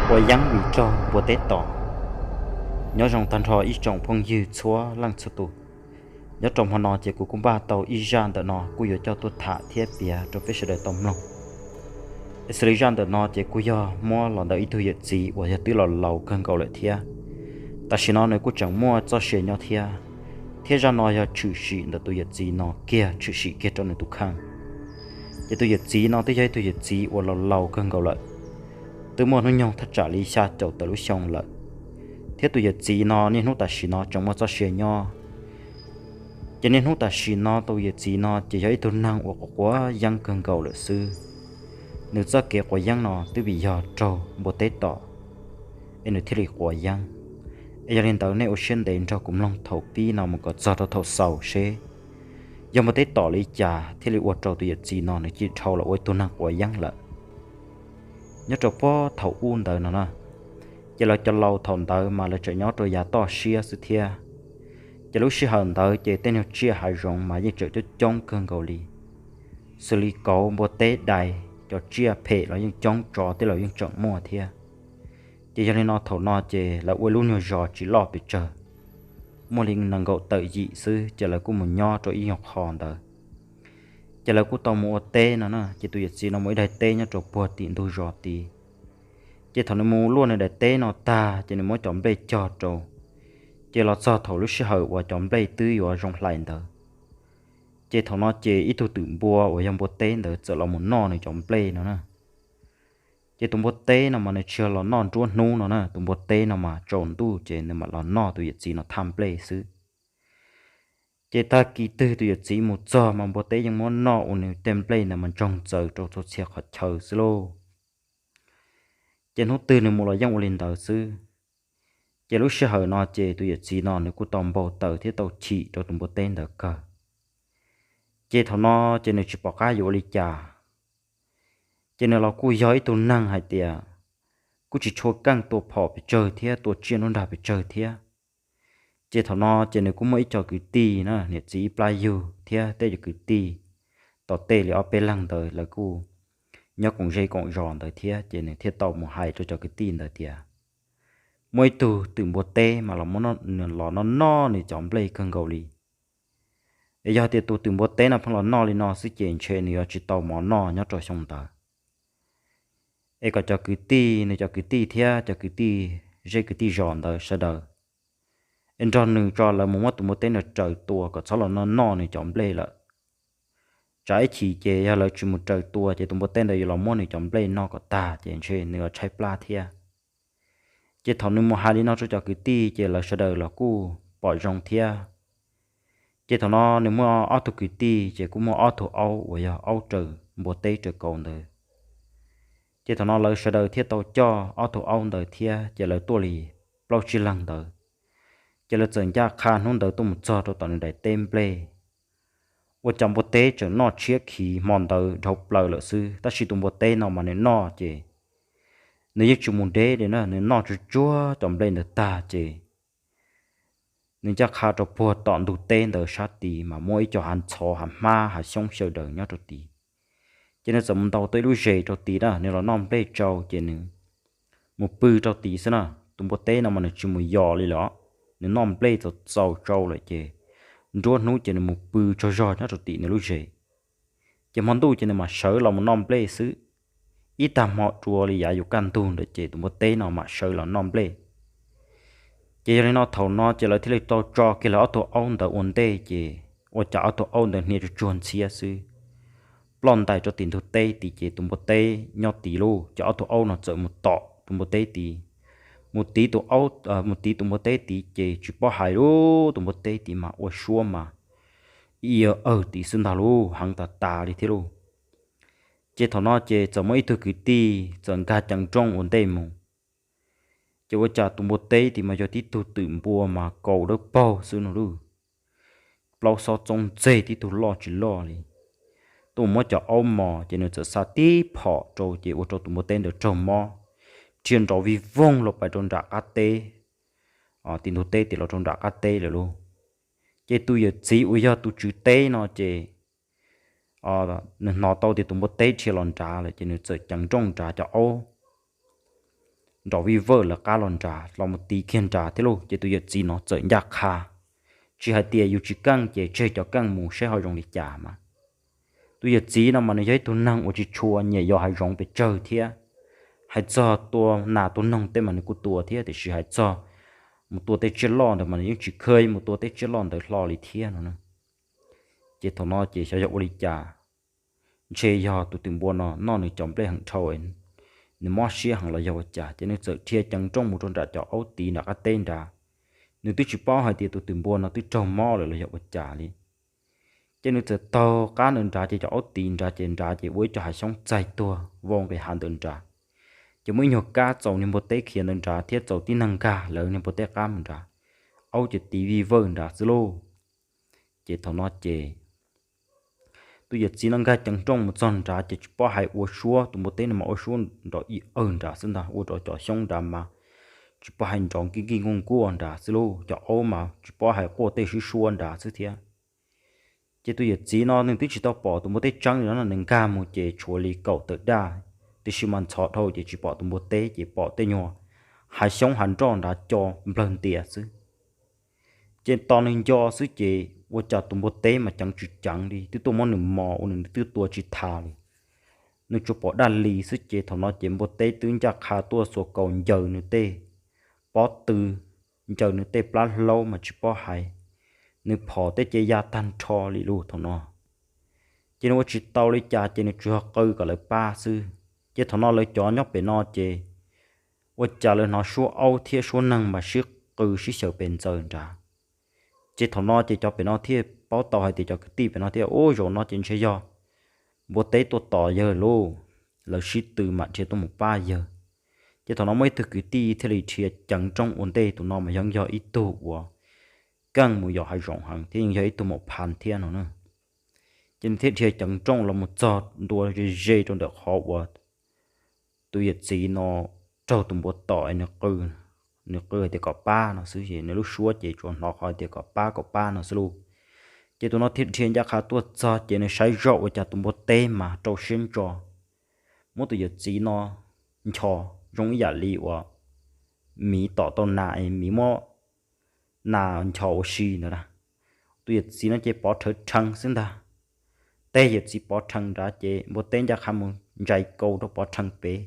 Quav yeeb vim raug npua teb tom. Nyob zoo tag nrho ib tsoom phooj ywg txhua leej txhua tus. Nyob rau hmo no ces kuv kuj npaj tau ib zaj ntawm no kuj yuav coj tuaj tham thiab piav rau peb sawv daws tau mloog. Es xws li zaj ntawm no ces kuj yog muab los ntawm ib tug yawm txiv uas yog twb los laus kawg nkaus lawm thiab. Tam sim no nws kuj tseem muaj txoj sia nyob thiab, thiab zaj no yog tshwm sim ntawm tus yawm txiv no kiag, tshwm sim kiag rau nws tus kheej. Ces tus yawm txiv no twb yog ib tug yawm txiv uas laus laus kawg nkaus lawm, twb muaj hnub nyoog thaj tsam li xya caum tawm lub xyoo lawm, thiab tus yawm txiv no niaj hnub tam sim no tseem muaj txoj sia nyob. Ces niaj hnub tam sim no tus yawm txiv no ces yog ib tug neeg uas quav quav yeeb kawg nkaus lawm xwb. Nws txoj kev quav yeeb no twb vim yog raug npua teb tom, es nws thiaj li quav yeeb. Es yog li ntawd nej ua siab ntev nrog kuv mloog thaum pib no mus kom txog rau thaum xaus seb yog npua teb tom li cas thiaj li ua rau tus yawm txiv no nws cia li dhau los ua ib tug neeg quav yeeb lawm. Nyob rau puag thaum ub ntawd no na, ces lawv cov laus thaum ntawd mas lawv tseem nyob rau yav toj siab xwb thiab. Ces lub sij hawm ntawd ces tej nyuag tsiaj hav zoov mas yeej tseem coob coob kawg nkaus li, xws li kauv, npua teb, dais, cov tsiaj phem los yeej coob, tsov tej los yeej tseem muaj thiab. Ces yog li no thaum no ces lawv ua lub nyuag zos tsis loj pes tsawg, muaj li nees nkaum tawm yim xwb, ces lawv kuj mus nyob rau ib nyuag qho ntawd. Ces lawv kuj tau mus ua teb no na, ces tus yawm txiv no mus ib daig teb nyob rau puag tim ntug zos tid. Ces thaum nws mus luaj nws daim teb no tag ces nws muab cov nplej cog rau, ces los txog thaum lub sij hawm uas cov nplej twb yuav zoo hlais ntawd, ces thaum no ces ib tug twm npua uas yog npua teb ntawd txawm los mus noj nws cov nplej no na. Ces tus npua teb no mas nws tsis yog los noj nruab hnub no na, tus npua teb no mas tsaus ntuj ces nws mam los noj tus yawm txiv no thaj nplej xwb. Ces tag kis twg tus yawm txiv mus txog mas npua teb yeej muab noj ua nws tej nplej ntawd mas ntsoog txaws rau txhua txhia qhov chaw xwb lauj. Ces hnub twg nws mus los yeej ua li ntawd xwb. Ces lub sij hawm no ces tus yawm txiv no nws kuj tau npau taws thiab tau chim rau tus npua teb ntawd kawg. Ces thaum no ces nws tsis pom qab yuav ua li cas. Ces nws los kuj yog ib tug neeg hais tias kuj tsis tshua keej tua phom pes tsawg thiab tua tsiaj nruab nrag pes tsawg thiab. Ces thaum no ces nws kuj muaj ib co kwv tij na, niam txiv ib plab yug thiab tej cov kwv tij tom tej li ob peb leeg ntawd lawv kuj nyob koom zej koom zos ntawd thiab, ces nws thiaj tau mus hais rau cov kwv tij ntawd tias muaj ib tug twm npua teb mas los noj noj nws cov nplej kawg nkaus li. Es yog tias tus twm npua teb no pheej los noj li no xwb ces ntshe nws yuav tsis tau mov noj nyob rau xyoo ntawd. Es kom cov kwv tij, nws cov kwv tij thiab cov kwv tij zej kwv tij zos ntawd sawv daws es nrog nws tso lawv mus muab tus npua teb ntawd raws tua kom txhob los noj noj nws cov nplej lawm. Tsam ib chim ces yog lawv tsis mus raws tua ces tus npua teb ntawd yuav los muab nws cov nplej noj kom tag ces ntshe nws yuav tshaib plab thiab. Ces thaum nws mus hais li no rau cov kwv tij ces lawv sawv daws los kuj pom zoo thiab. Ces thaum no nws muaj ob tug kwv tij ces kuj muaj ob tug aub uas yog aub raws npua teb raws kauv ntawd. Ces thaum no lawv sawv daws thiaj tau coj ob tug aub ntawd thiab ces lawv tuaj li plaub tsib leeg ntawd. Ces lawv txawm ncaj qha hnub ntawd tuaj mus txog rau tom nws daim teb nplej. Ua cas npua teb tseem noj tshiab khiv hmo ntawd dhau plaws lawm xwb, tab sis tus npua teb no mas nws noj ces nws yeej tsis mus deb li na, nws noj tsuag tsuag cov nplej ntawd tag ces nws ncaj qha rau puag tom ntug teb ntawd sab tid mas muaj ib co hav ntxhov hav hmab hav xyoob xyaw daws nyob rau tid. Ces nws txawm mus ntaus tau ib lub zes rau tid na, nws los noj nplej tsau ces nws mus pw rau tid xwb na. Tus npua teb no mas nws tsis mus yos li lawm, nws noj nplej txaus txaus tsau lawm ces nruab hnub ces nws mus pw tsaug zog nyob rau tim nws lub zes. Ces hmo ntuj ces nws mam sawv los mus noj nplej xwb. Ib tag hmo dua li yav yuav kaj ntug ntawd ces tus npua teb no mam sawv los noj nplej. Ces yog li no thaum no ces lawv thiaj li tau tso kiag lawv ob tug aub ntawd ua ntej ces ua cas ob tug aub ntawd hnia tsuag tsuag ntxhiab xwb, ploj ntais rau tim ntug teb tid ces tus npua teb nyob tid lauj. Ces ob tug aub no txawm mus tom tus npua teb tid, mus tiv tus aub, mus tiv tus npua teb tid ces tsis paub hais lauj, tus npua teb tid mas ua suab mas ib awg tid xwb ntag lauj, heev tas tas li thiab lauj. Ces thaum no ces txawm muaj ib tug kwv tij txawm nkag ceev nrooj ua ntej mus. Ces ua cas tus npua teb tid mas yog tib tug twm npua mas kaus dawb paug xwb no lauj, plaub xob txoob ntxeg tib tug loj tsis loj li. Tuaj muab cov aub mos ces nws txawm xa tib phom rau ces ua rau tus npua teb ntawd raug mob, rhia nrov vij voog los pais rau nram qab teb, tim ntug teb tim los rau nram qab teb lawm lauj. Ces tus yawm txiv uas yog tus tswv teb no ces nws hnov tau tias tus npua teb rhia los nrad lawm ces nws txawm ceev nrooj nrad cov aub. nrov vij vawj lawv qab los nrad los mus tiv kiag nrad thiab lauj. Ces tus yawm txiv no txawm ncaj qha, tsis hais tias yus tsis keej ces tseg cov keej mus saib ho zoo li cas mas. Tus yawm txiv no mas nws yog ib tug neeg uas tsis tshua nyiam yos hav zoov pes tsawg thiab. Hais txog tua nas tua noog tej mas nws kuj tua thiab, tiam sis hais txog mus tua tej tsiaj loj ntawd mas nws yeej tsis kheev mus tua tej tsiaj loj ntawd hlo li thiab no. Ces thaum no ces xyov yog ua li cas, ntshe yog tus twm npua no noj nws cov nplej heev dhau, nws mob siab heev los yog ua cas, ces nws txawm dhia ceev nrooj mus rau nram cov aub tiv nram qab teb nrad. Nws twb tsis paub hais tias tus twm npua no twb raug mob lawm los yog ua cas li. Ces nws txawm taug qab ntawd nrad, ces cov aub tiv nrad ces nrad ces ua ib co hav xyoob txaig tuag vau nqis hav ntawd nrad. Ces muaj ib nyuag kab txaus niag npua teb khiav ntawd nrad thiab txaus tib neeg nkag lawv niag npua teb qab mus nrad. Aub ces tiv vij vawj nrad xwb lauj. Ces thaum no ces tus yawm txiv no nkag ceev nrooj mus txog nrad ces tsis paub hais ua suab, tus npua teb no mas ua suab nrov ib awg nrad xwb ntag, ua rau cov xyoob nrad mas tsis paub hais nrov nkij nkij nkuaj nkuaj nrad xwb lauj. Cov aub mas tsis paub hais quaj tej swb suab nrad xwb thiab. Ces tus yawm txiv no nws twb tsis tau pom tus npua teb tseeb li no, nws nkag mus ces tshuav li kaum tawm daj, tiam sis mas ntxhov dhau ces tsis pom tus npua teb, ces pom tej nyuag hav xyoob hav nroj nrad co nplawg ntias xwb. Ces tos nws nco xwb ces ua cas tus npua teb mas ceev tsis ceev li, twb tuaj muab nws mos ua nws twb tua tsis tas li. Nws tsuas pom daj li xwb ces thaum no ces npua teb twb ncaj qha tuaj xuas kaus ncaws nws tej pob tw, ncaws nws tej plab hlaub mas tsis paub hais, nws phom tej ces ya tag nrho li lauj thaum no. Ces nws ua tsis tau li cas ces nws tsuas yog qw kom lawv pab xwb. Ces thaum no lawv cov nyob pem no ces ua cas lawv hnov suab aub thiab suab neeg mas sib qw sib xyaw pes ntxaws nrad. Ces thaum no ces cov pem no thiaj paub tau hais tias cov kwv tij pem no thiaj, ub, zaum no ces ntshe yog npua teb tuaj tos yawg lauj. Lawv sib tw mam dhia tuaj mus pab yawg. Ces thaum no muaj ib tug kwv tij thiaj li dhia ceev nrooj ua ntej, tus no mas yeej yog ib tug uas keej mus yos hav zoov heev thiab yeej yog ib tug maum pha thiab no na. Ces nws thiaj dhia ceev nrooj los mus txog ntua ze ze rau ntawm qhov uas tus yawm txiv no raug tus npua tom es nws qw, nws qw hais tias kom pab no xwb, es nws lub suab ces tsuas hnov qhov hais tias kom pab kom pab no xwb lauj. Ces tus no thiaj dhia ncaj qha tuaj txog ces nws saib zoj ua cas tus npua teb mas rau siab ntso, muab tus yawm txiv no nchos zoo ib yam li uas miv tom tau nas es miv muab nas nchos ua si ntawd na. Tus yawm txiv no ces pov rhawv rhees xwb ntag. Tej yawm txiv pov rhees nrad ces npua teb ncaj qha mus ntsais kaus rau pov rhees pem.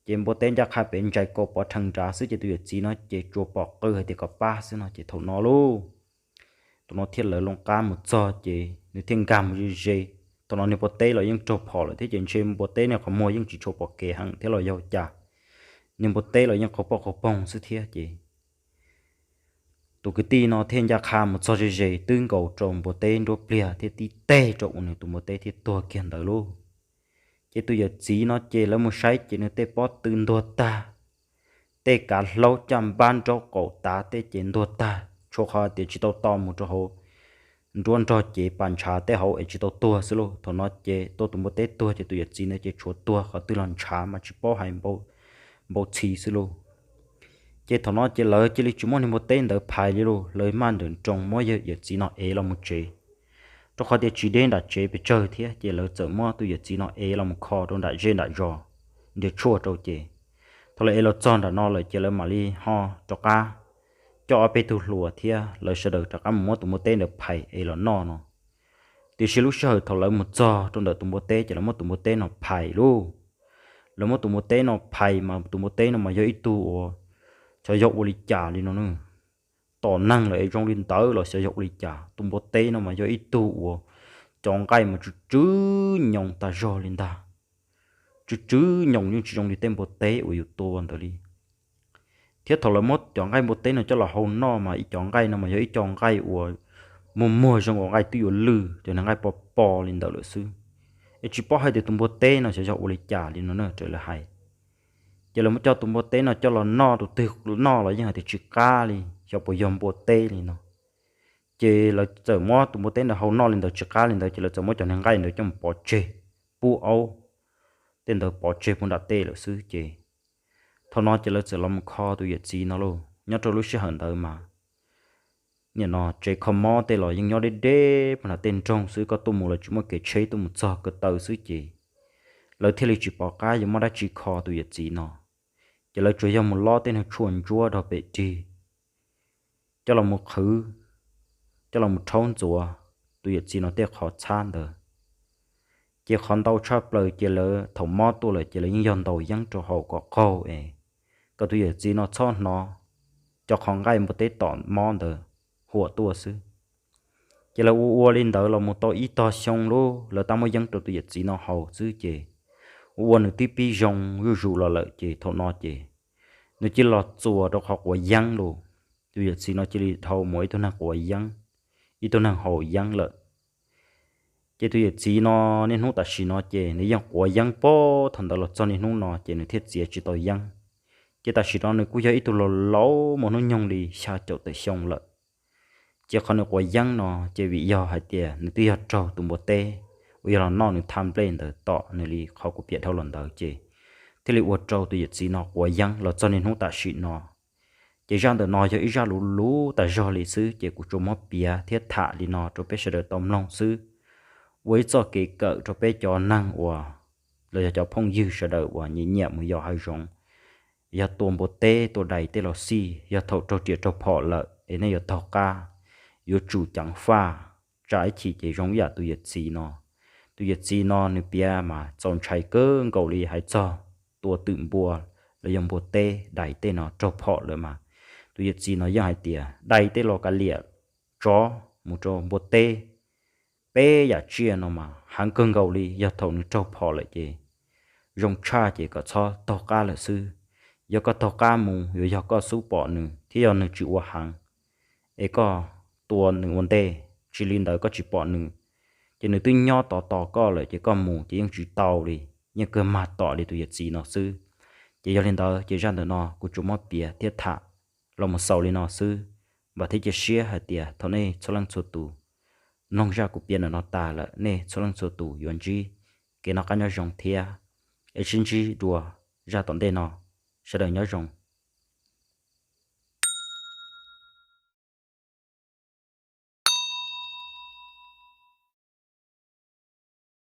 Ces npua teb ncaj qha pem ntsais kaus pov rhees nrad xwb ces tus yawm txiv no ces tsuas pom qw hais tias kom pab xwb no ces thaum no lauj, tus no thiaj lawv loo qab mus txog ces nws thiaj nkag mus ze ze. Thaum no niag npua teb los yeej raug phom lawm thiab ces ntshe npua teb niag qhov muag yeej tsis tshua pom kev heev thiab los yog cas, niag npua teb los yeej qaug poj qaug poog xwb thiab ces tus kwv tij no thiaj ncaj qha mus txog ze ze twb nkaus rau npua teb nruab pliag thiab tib teg rau ua nws tus npua teb thiaj tuag kiag ntawd lauj. Ces tus yawm txiv no ces lawv mus saib ces nws tej pob tw ntuag tag, tej kav hlaub caj npab nraub qaum tav tej ces ntuag tag, tshuav qhov tias tsis tau to mus rau hauv nruab nrog cev pas ntshav tej hauv es tsis tau tuag xwb lauj. Thaum no ces tua tus npua teb tuag ces tus yawm txiv ntawd ces tshuav tuag qhov twg los ntshav mas tsis paub hais npau txhi xwb lauj. Ces thaum no ces lawv cia li tsis muab niag npua teb ntawd phais li lauj, lawv maj nrawm nroos muab yawm txiv no ev los mus tsev, rau qhov tias tsis deb nram tsev pes tsawg thiab ces lawv txawm muab tus yawm txiv no ev los mus kho rau nram zej nram zos, nrhiav tshuaj rau ces thaum lawv ev los txog nram no lawm ces lawv mam li ho rov qab coj ob peb tug hluas thiab lawv sawv daws rov qab mus muab tus npua teb ntawd phais ev los noj no. Tiam sis lub sij hawm thaum lawv mus txog rau ntawm tus npua teb ces lawv muab tus npua teb no phais lauj. Lawv muab tus npua teb no phais mas tus npua teb no mas yog ib tug uas xyov yog ua li cas li no na. Tom neeg lawm es zoo li ntawd los xyov yog ua li cas, tus npua teb no mas yog ib tug uas cov nqaij mas tsw tsw nyoos tag zog li ntag. Tsw tsw nyoos yeej tsis zoo li tej npua teb uas yus tua ntawd li. Thiab thaum lawv muab cov nqaij npua teb no coj los hau noj mas ib cov nqaij no mas yog ib co nqaij uas muag muag zoo ua nqaij twb yuav lwj, cov nqaij pos pos li ntawd lawm xwb. Es tsis paub hais tias tus npua teb no xyov yog ua li cas li no na raws lawv hais. Ces lawv muab coj tus npua teb no coj los noj, tus twg noj los yeej hais tias tsis qab li, xyov puas yog npua teb li no. Ces lawv txawm muab tus npua teb ntawd hau noj li ntawd tsis qab li ntawd ces lawv txawm muab cov niag nqaij ntawd coj mus pov tseg, pub aub tej ntawd pov tseg puag nram tej lawm xwb ces thaum no ces lawv txawm los mus kho tus yawm txiv no lauj. Nyob rau lub sij hawm ntawd mas nim no tsev kho mob tej los yeej nyob deb deb puag nram tej nroog xwb, koj tuaj mus los tsis muaj kev tsheb tuaj mus txog ko taw xwb ces lawv thiaj li tsis pom qab yuav muab dab tsi kho tus yawm txiv no. Ces lawv tsuas yog mus lob tej niag tshuaj ntsuab rau pem rig, coj los mus qhwv, coj los mus rhaub ntxuav tus yawm txiv no tej qhov txhab ntawd. Ces qhov ntau tshaj plaws ces lawv thaum mob tuaj lawm ces lawv yeej yog ntaus yeeb rau hauv kom qaug es kom tus yawm txiv no txhob hnov cov qhov nqaij npua teb tom mob ntawd huam tuaj xwb. Ces lawv ua ua li ntawd los mus tau ib tog xyoo lub lawv tab muab yeeb rau tus yawm txiv no haus xwb ces ua ua nws twb pib zoo zuj zus los lawm ces thaum no ces nws cia li los txuas rau qhov quav yeeb los. Tus yawm txiv no cia li dhau mus ib tug neeg quav yeeb, ib tug neeg haus yeeb lawm. Ces tus yawm txiv no niaj hnub tam sim no ces nws yeej quav yeeb puag thaum ntawd los txog niaj hnub no ces nws thiaj txiav tsis tau yeeb. Ces tam sim no nws kuj yog ib tug laus laus muaj hnub nyoog li xya caum tawm xyoo lawm. Ces qhov nws quav yeeb no ces vim yog hais tias nws twb yog raug tus npua teb uas yog los noj nws thaj nplej ntawd tom nws li qhov kuv piav dhau los ntawd ces thiaj li ua rau tus yawm txiv no quav yeeb los txog niaj hnub tam sim no. Ces zaj ntawm no yog ib zaj luv luv tas zog li xwb ces kuv tsuas muab piav thiab tham li no rau peb sawv daws tau mloog xwb, ua ib txoj kev kawm rau peb cov neeg uas los yog cov phooj ywg sawv daws uas nyiam nyiam mus yos hav zoov, yog tua npua teb tua dais tej los xij, yog thaum raug riam raug phom lawm es nej yuav taug qab, yuav tsum ceev faj, tsam ib chim ces zoo ib yam tus yawm txiv no. Tus yawm txiv no nws piav mas txaus ntshai kawg nkaus li hais txog tua twm npua los yog npua teb dais tej no raug phom lawm mas tus yawm txiv no yeej hais tias dais tej los kav liam, tsov mus rau npua teb, peb yam tsiaj no mas heev kawg nkaus li yog thaum nws raug phom lawm ces zoo tshaj ces kom txhob taug qab lawm xwb. Yog koj taug qab mus yuav yog koj xub pom nws thiab yog nws tsis ua heev es koj tua nws ua ntej, tsis li ntawd koj tsis pom nws ces nws twb nyob tod tos koj lawm ces koj mus ces yeej tsis tau li, yeej kawg mag tom li tus yawm txiv no xwb. Ces yog li ntawd ces zaj ntawm no kuv tsuas muab piav thiab tham los mus xaus li no xwb. Vam thiab cia siab hais tias thaum nej txhua leej txhua tus mloog zaj kuv piav ntawm no tas lawm nej txhua leej txhua tus yuav ntsib kev noj qab nyob zoo thiab. Es sib ntsib dua zaj tom ntej no, sawv daws nyob zoo.